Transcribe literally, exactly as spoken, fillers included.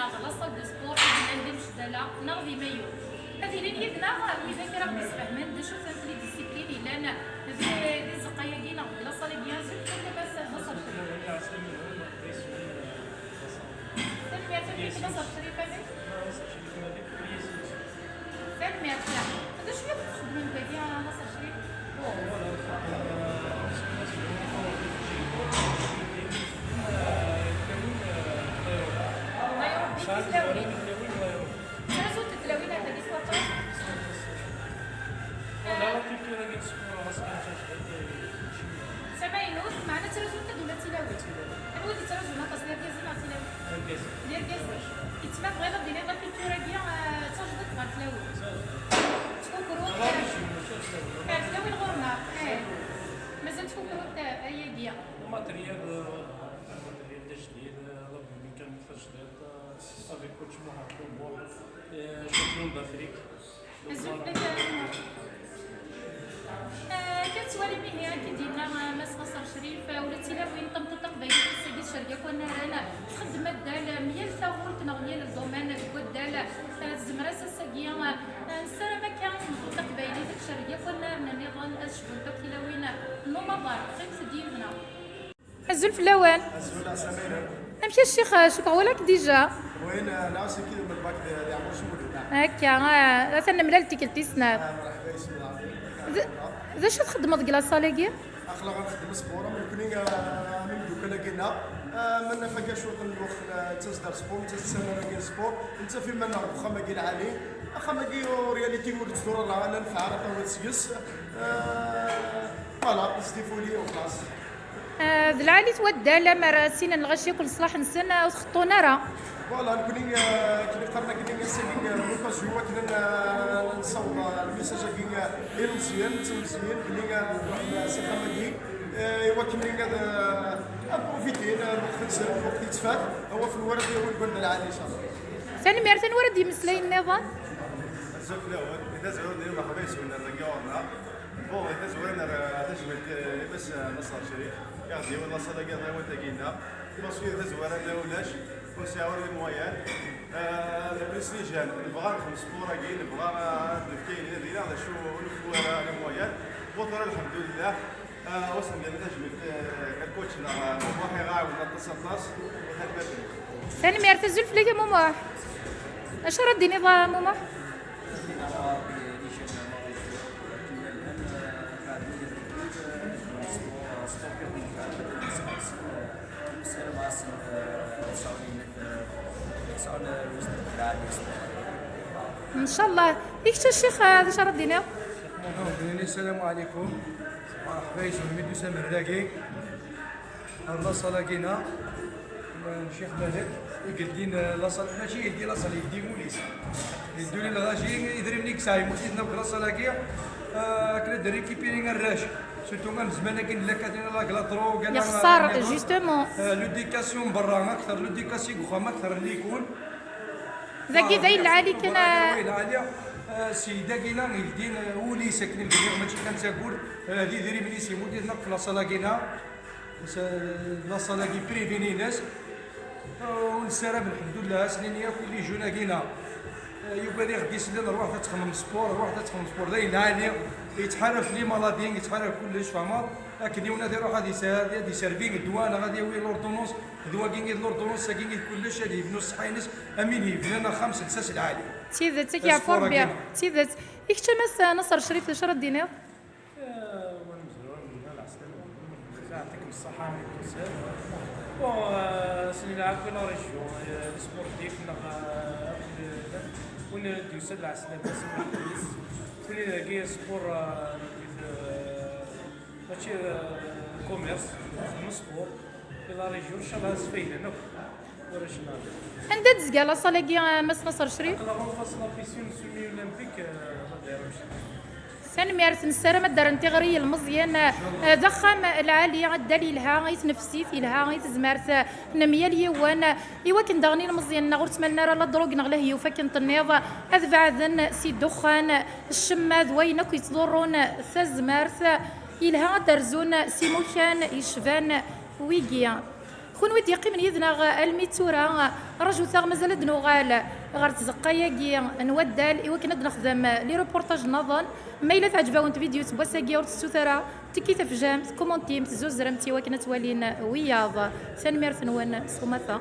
La salle de sport i yellan di Mecdala neɣ di Mayu. Ad ilin yid-neɣ widak ara ɣ-d-isfehmen d acu-tent les disciplines yellan di, di tzeqqa-agi neɣ deg la salle-agi. Azul fell-am a Mass Naṣer Crif. Tanemmirt a Mass Naṣer Crif. Tanemmirt. D acu i txeddmem dagi a Naṣer Crif? Ttrazun-d tlawin ar dagi s waṭas. D tamaynut, meɛna ttrazun-d ula d tilawin. Anwa i d-yettrazun aṭas, d irgazen neɣ d tilawin? D irgazen. Yettma tebɣiḍ ad d-tiniḍ la culture-agi, eh, d tajdiṭ ɣer tlawin. Ttkukrut, eh, ar tlawin ɣur-neɣ. Eh. Mazal ttkukrut, eh, ayagi. Matériel, euh, matériel d ajdid, euh, la bibliothèque d tajdiṭ, euh, avec coach Mohamed Mour, euh, champion d'Afrique. Azul fell-ak a Muḥ. Eh, akka tettwalim ihi, akken d-yenna, eh, Mass Naṣer Crif, eh, ula d tilawin n tmeṭṭut taqbaylit ass-agi tcerreg akk anaren, txeddem addal, eh, myal taɣult neɣ myal ldomen deg waddal, eh, tezmer-as ass-agi, eh, nessaram akka i tmeṭṭut taqbaylit ad tcerreg akk anaren nniḍen, ad cbunt akk tilawin n umaḍal. Qqimet-d yid-neɣ. Azul fell-awen. Azul a Samira. Amek a ccix? Cukkeɣ walaɣ-k déjà. Win, ah, la c'est qui le bac de, de Amour Soumoude, ah. Akka, ah, atan nemlal tikkelt tis snat. Ah, mṛeḥba, yeswa. D, d acu txeddmeḍ deg la salle-agi? Aql-aɣ nxeddem sport, am nekni, ah, am imeddukal-agi-nneɣ. Ah, ma naf akka cwiṭ n lweqt, ah, nettas-d ar sport, nettas-d samar-agi n sport, nettaf iman-nneɣ deg uxxam-agi lɛali. Axxam-agi, en réalité, ur yettḍurru ara, la nefɛer ara tawiḍ seg-s. Ah, voilà, c'est des folies, xlaṣ. Ah, d lɛali-t waddal, amer ssinen lɣaci akk leṣlaḥ-nsen, ah, ur t-xeṭṭun ara. Voilà, nekni, ah, akken i qqaren akkenni, ass-agi, ah, l'occasion akken ad, ah, nessaweḍ, ah, lmessage-agi, ah, i lmeẓyan, d tilmeẓyin, belli, ah, nruḥ, ah, s axxam-agi, ah, i wakken ad, ah, ad profiter, ah, lweqt-nsen, lweqt yettfat, awa fen wara ad yawin deg wanda lɛali, inchallah. Tanemmirt, anwa ara d-yemmeslayen nniḍen? Azul fell-awen, d azul, mṛeḥba yes-wen ar dagi ɣur-neɣ. Bon, d tazwara n, eh, tajmilt, eh, i Mass, eh, Naṣer Crif, i ɣ-d-yewwin laṣal-agi, taɣiwant-agi-nneɣ. Parce que d tazwara ma ulac, ur nesɛi ara les moyens. Eh, de plus les jeunes, nebɣa ad nexdem sport-agi, nebɣa ad nefk ayen dinna, d acu ur nefki ara les moyens. Bon, tura, lḥemdulillah, eh, wasen-d tajmilt, eh, i lkuc-nneɣ, eh, Mumuḥ, i ɣ-iɛawnen aṭas, aṭas, u tanemmirt-nwen. Tanemmirt, azul fell-ak a Mumuḥ. Acu ara d-tiniḍ a Mumuḥ? Ncallah. I kečč a ccix, d acu ara d-tiniḍ? Ssalamu ɛlikum. Mṛeḥba yes-wen mi d-tusam ar dagi. Ar laṣal-agi-nneɣ n Ccix Malek, i yeldin, eh, laṣal, mačči yeldi laṣal, yeldi wul-is. Yeldi lɣaci, idrimen i yesɛa, yemmut-iten akk laṣal-agi, eh, akken ad d-récupérer arrac. Surtout am zzman-agi nella katina la, la drogue, la, Yexṣer, la, justement. Eh, l'éducation n berra akter, l'éducation deg uxxam akter n likun. Dagi d ayen lɛali kan, eh, lɛali, eh, ssida-agi-nneɣ, yeldin, eh, wul-is akken i m-d-nniɣ, mačči kan d tagurt, eh, d idrimen-is yemmut-iten akk laṣal-agi-nneɣ. Laṣal-agi privé-ines. Ur nessaram, lḥemdullah, ass-nni akk i les jeunes-agi-nneɣ. Yugi ad aɣ-d-islen, rwaḥet ad txedmem sport, rwaḥet ad txedmem sport, d ayen lɛali, yettḥarab les maladies, yettḥarab kullec, tfehmeḍ? Akken yiwen ad iruḥ ad is-, ad iservi ddwa neɣ ad yawi l'ordonnance, d wagi i d l'ordonnance, agi i d kullec, ad yebnu ṣṣeḥḥa-ines, am win yebnan axxam s lsas lɛali. D tidet, ad k-yeɛfu Rebbi. D tidet. I kečč a Mass Naṣer Crif, d acu ara d-tiniḍ? Eh, wa nemzur, nna lɛeslama. Yeɛṭikem ṣṣeḥḥa, mi d-tusam. Bon, eh, s-, nilɛa akk la région, eh, les sportifs, neɣ, eh, win d-yusa d lɛeslama, s-, win dagi sport, eh, eh, mačči, eh, commerce, nexdem sport, di la région, inchallah, ad sfayden akk. Anda d-tezga laṣal-agi, a Mass Naṣer Crif? Aql-aɣ en face la piscine semi-olympique, eh, la D R M. Tanemmirt, nessaram ad d-rren tiɣri i yilmeẓyen, eh, d axxam lɛali, addal yelha i tnefsit, yelha i tezmert, eh, n myal yiwen, i wakken daɣen ilmeẓyen-nneɣ ur ttmalen ara la drogue neɣ lehyuf akken tenniḍ, ad beɛden si ddexxan, ccemma d wayen akk yettḍurrun tazmert, yelha ad d-rzun s imukan yecban wigi. Kunwi d-yeqqimen yid-neɣ almi d tura, rajut-aɣ, mazal ad nuɣal ɣer tzeqqa-agi n waddal i wakken ad nexdem les reportages nniḍen. Ma yella teɛǧeb-awen tvidyut n wass-agi, ur tettut ara tiki tafjamt, commentimt, zuzremt i wakken ad twalin wiyaḍ. Tanemmirt-nwen s umata.